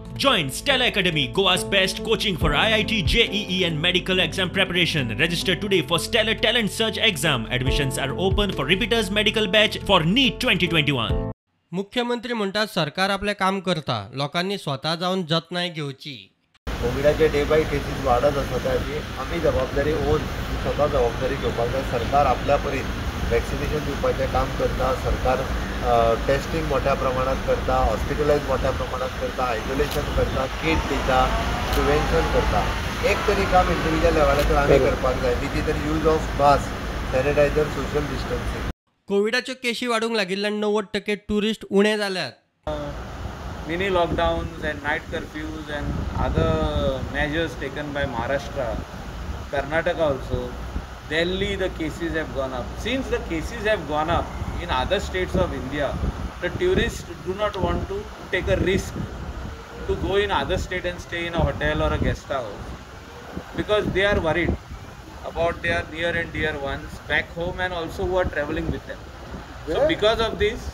Join Stella Academy, Goa's best coaching for IIT, JEE and medical exam preparation. Register today for Stellar Talent Search exam. Admissions are open for repeaters medical batch for NEET 2021. मुख्यमंत्री म्हणटात सरकार आपलें काम करता, लोकांनी स्वता जावन जतनाय घेवची. कोविडाचे डे बाय केसीस वाडत आसा, ताची आमी जबाबदारी ओन स्वता जबाबदारी घेवपाक जाय. सरकार आपल्या परीन वॅक्सिनेशन दिवपाचें काम करता, सरकार टेस्टिंग मोठ्या प्रमाणात करता, हॉस्पिटलायज मोठ्या प्रमाणात करता, आयसोलेशन करता, किट दिता, प्रिवेन्शन करता. एक तरी काम इंडिविज्युअल लेवलाचेर आमी करपाक जाय, which is the use of mask, sanitizer, social distancing. कोविडाच्यो केशी वाडूंक लागिल्ल्यान 90% टुरिस्ट उणे जाल्यात. Mini lockdowns and night curfews and other measures taken by Maharashtra, Karnataka also, Delhi the cases have gone up. Since the cases have gone up in other states of India, the tourists do not want to take a risk to go in other state and stay in a hotel or a guest house, because they are worried about their near and dear ones back home and also who are traveling with them. So because of this,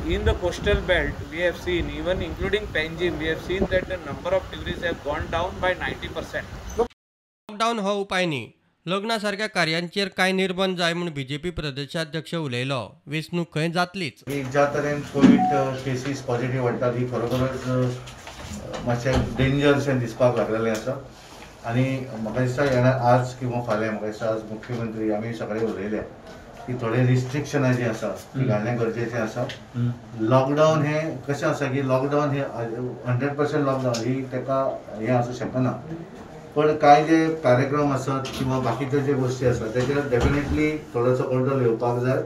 in the coastal belt we have seen, even including Panjim, we have seen that the number of tourists have gone down by 90%. Lockdown हो उपाय न्ही, लग्ना सारक्या कार्यांचेर कांय निर्बंध जाय म्हूण BJP प्रदेशाध्यक्ष उलयलो. वेंचणूक खंय जातलीच. ज्या तरेन कोवीड केसीस पॉझिटिव्ह वाडटात ही खरोखरच मातशें डेंजर दिसपाक लागलेलें आसा. आनी म्हाका दिसता येणार आज किंवा फाल्यां, म्हाका दिसता आज मुख्यमंत्री आमी सगळे उलयल्या की थोडे रिस्ट्रिक्शनां जीं आसा ती घालणें गरजेचें आसा. लॉकडावन हें कशें आसा की लॉकडावन हें 100% लॉकडावन ही ताका हें आसूं शकना, पण कांय जे कार्यक्रम आसात किंवा बाकीचे जे गोष्टी आसात तेचेर डेफिनेटली थोडोसो कंट्रोल येवपाक जाय.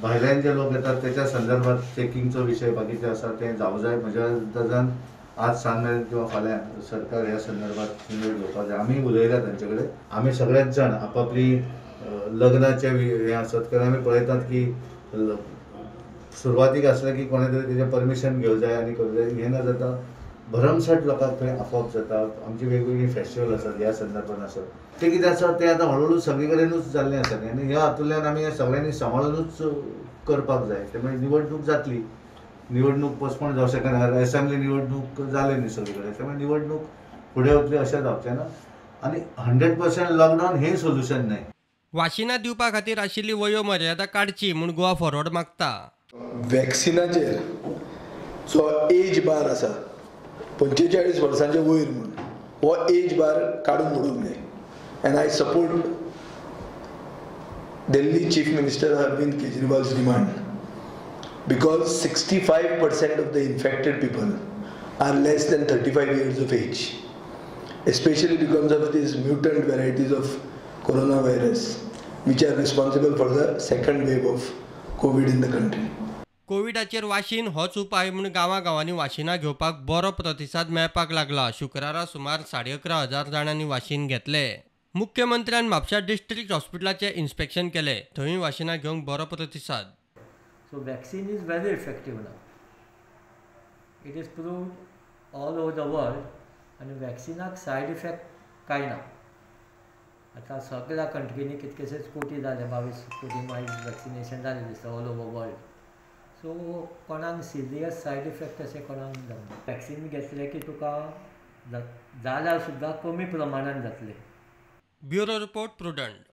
भायल्यान जे लोक येतात तेच्या संदर्भात चॅकिंगचो विशय बाकीचे आसा ते जावं जाय. म्हज्या अंदाजान आज सांज मेरेन किंवा फाल्यां सरकार ह्या संदर्भात निर्णय घेवपाक जाय. आमी उलयल्या तांचे कडेन, आमी सगळेच जाण आपापली लग्नाचे हें आसत, कारण आमी पळयतात की सुरवातीक आसलें की कोणें तरी तेजें परमिशन घेवं जाय आनी करूं जाय, हें ना जाता भरमसाठ लोकांक थंय आपोवप जाता. आमची वेगवेगळी फेस्टिवल आसात ह्या संदर्भात आसत, तें कितें आसा तें आतां हळू हळू सगळे कडेनूच जाल्लें आसा न्ही, आनी ह्या हातूंतल्यान आमी सगळ्यांनी सांबाळुनूच करपाक जाय. त्यामुळे निवडणूक जातली, निवडणूक पोस्टपोन जावं शकना, एसेंब्ली निवडणूक जाली न्ही सगळे कडेन, त्यामुळे निवडणूक फुडें वतली अशें जावचें ना. आनी 100% लॉकडावन हें सोल्युशन न्हय. वाशिनां दिवपा खातीर आशिल्ली वयो मर्यादा काडची म्हूण गोवा फॉरवर्ड मागता. वॅक्सिनाचेर जो एज बार आसा 45 वर्सांचे वयर म्हूण, हो एज बार काडून उडोवंक जाय. And I support Delhi chief minister Arvind Kejriwal's demand, because 65% of the infected people are less than 35 years of age, especially because of these mutant varieties of coronavirus which are responsible for the second wave of COVID in the country. कोविडाचेर वाशीन होच उपाय म्हूण गांवागांवांनी वाशिनां घेवपाक बरो प्रतिसाद मेळपाक लागला. शुक्रारा सुमार 11,500 जाणांनी वाशीन घेतले. मुख्यमंत्र्यान म्हापशा डिस्ट्रिक्ट हॉस्पिटलाचें इन्स्पेक्शन केलें, थंय वाशिनां घेवंक बरो प्रतिसाद. So vaccine is very effective now. It is proved all over the world. आनी वॅक्सिनाक सायड इफेक्ट कांय ना. आतां सगळ्या कंट्रीनी कितकेशेच कोटी जाले, 22 कोटी मायज वॅक्सिनेशन जालें दिसता ऑल ओवर वर्ल्ड. सो कोणाक सिरियस सायड इफेक्ट अशें कोणाक जावना. वॅक्सिन घेतलें की तुका जाल्यार सुद्दां कमी प्रमाणान जातलें. Bureau report, Prudent.